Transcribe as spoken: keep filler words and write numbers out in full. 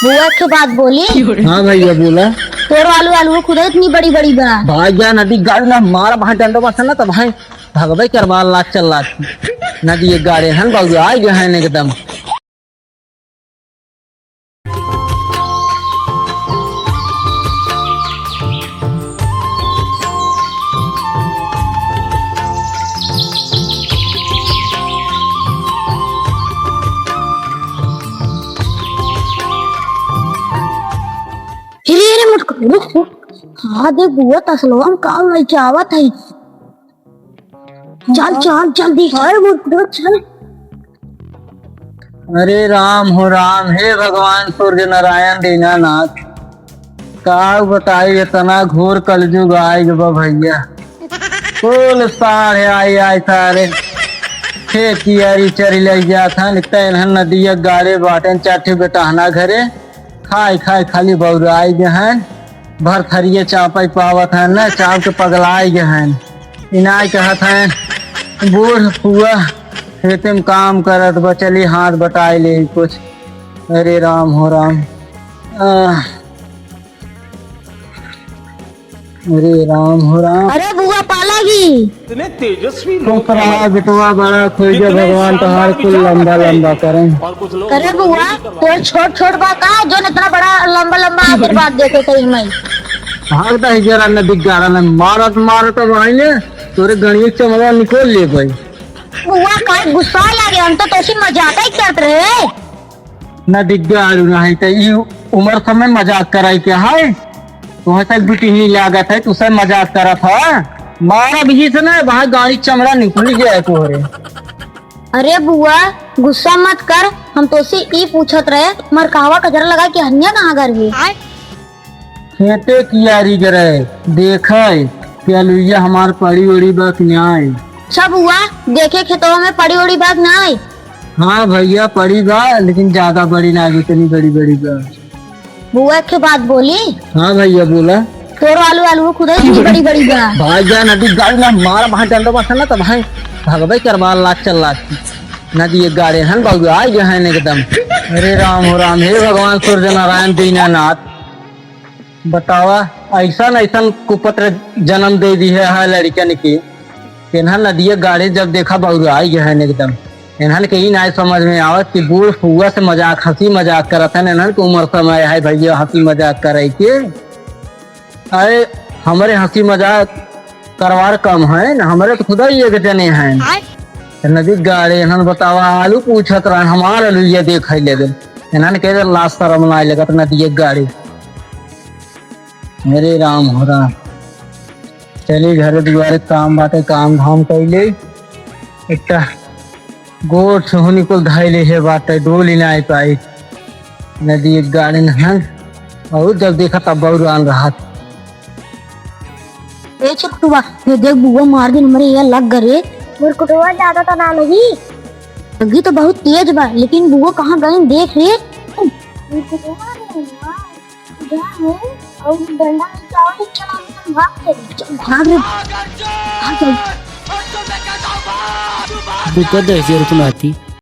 बुआ, एक ठो बात बोली? हाँ भैया, बोला। तोर आलू, आलू खुदा इतनी बड़ी बड़ी बा। भाई जा नदी गाड़ी ना मारा, भाई डंडो बस ना, तो भाई भगवे करवा लाग चल लाग। नदी एक गाड़ी हन, बउराइ गए हन एकदम। अरे, अरे, मुटकू, रुक, रुक। हाँ, देख, बुआ तसलवा में का लइके आवत है। चल, चल, जल्दी। अरे, मुटकू, चल। अरे राम हो राम, हे भगवान सूर्य नारायण दीनानाथ, का बताई, इतना घोर कलजुग आइ गवा भैया। कुल साढ़े आई आई सारे खेत कियारी चरी लइ जात हन, एक त एनहन नदिया गाड़े बाटेन, चार ठे बेटहना घरे, खाइ खाइ खाली बउराइ गए हन, भर थरिये चापइ पावत हन न, चाप के पगलाइ गए हन। इनाइ कहत हन, बूढ़ फुआ खेते में काम करत बा, चली हाथ बटाइ लेई कुछ। अरे राम हो राम। आह। अरे राम हो राम। अरे बुआ पालागी। इतने तेजस्वी लोग। बेटवा बड़ा खोई गया, भगवान तोहार कुल लंबा लंबा करें। अरे बुआ, तोर छोट छोट बा का, जोन इतना बड़ा लंबा लंबा आशीर्वाद देते कहीं मैं। भागता है जरा नदी गाड़ा में, मारत मारत अब आइने, तोरे गणिये चमड़ा निकोल ले गई। बुआ का गुस्सा लागे, हम तो तोसी मजाक ही करत रहे। ना दिग्गा आलू ना है, त ई उमर समय मजाक कराई के है? तुहे तक बिटिही लागत है, तू सब मजाक करत है। मारा भी से ना, वहाँ गाड़ी चमड़ा निकल जाए तोहरे। अरे बुआ, गुस्सा मत कर, हम तोसे ई पूछत रहे, मरकावा कजरा लगा के हनिया कहाँ घर है? खेते कियारी गए रहे, देखे कि अलुइया हमार पड़ी उड़ी बा कि नाई। अच्छा बुआ, देखे खेतवा में पड़ी उड़ी बा कि नाई? हाँ भैया, पड़ी बा, लेकिन ज्यादा बड़ी ना, जितनी बड़ी बड़ी बा। बुआ, एक ठे बात बोली? हाँ भैया, बोला। तोर आलू, आलू खुदा इतनी बड़ी बड़ी बा। भाई जान, अभी गाड़ी ना मारा, वहाँ डंडो बसा ना, तब भाई भगवे करवा लाग चल लाग। नदी एक गाड़े हन, बउराइ गए हन एकदम। अरे राम हो राम, हे भगवान सूर्य नारायण दीनानाथ, बतावा, अइसन अइसन कुपत्र जन्म दे दिहे है लड़िकन के। एनहन नदिया गाड़े जब देखा बउराइ गए हन एकदम। एनहन के ई नाय समझ में आवत कि बूढ़ फुआ से मजाक, हँसी मजाक करत हन। एनहन के उमर समय है भैया हँसी मजाक करे के। अरे हमरे हँसी मजाक करवार कम है न, हमरे तो खुदा ही एक जने हैं। आय। नदी गाड़े एनहन बतावा, आलू पूछत रहन, हमार आलू ये देख है लेकिन एनहन के लाज शरम नाय लगत नदी गाड़े। अरे राम हो राम। चली घरे दुआरे काम बाटे, काम धाम कइले। एकटा गोठ होनी कुल धइले हे बाटे, डोली नाय पाई। नदी एक गाड़े नहन, और जब देखा तब बउरान रहत। ए छोटुआ, ये देख बुआ मार दिन हमरे ये लग गए रे। मुरकुटवा ज्यादा तो ना लगी। लगी तो बहुत तेज बा, लेकिन बुआ कहाँ गई देख रे। मुरकुटवा रे, हाँ। इधर हूँ, और डंडा लेके आओ, चलो, हम भाग चले। चल, भाग रे। भाग चल। बुआ दे जरूरत ना थी।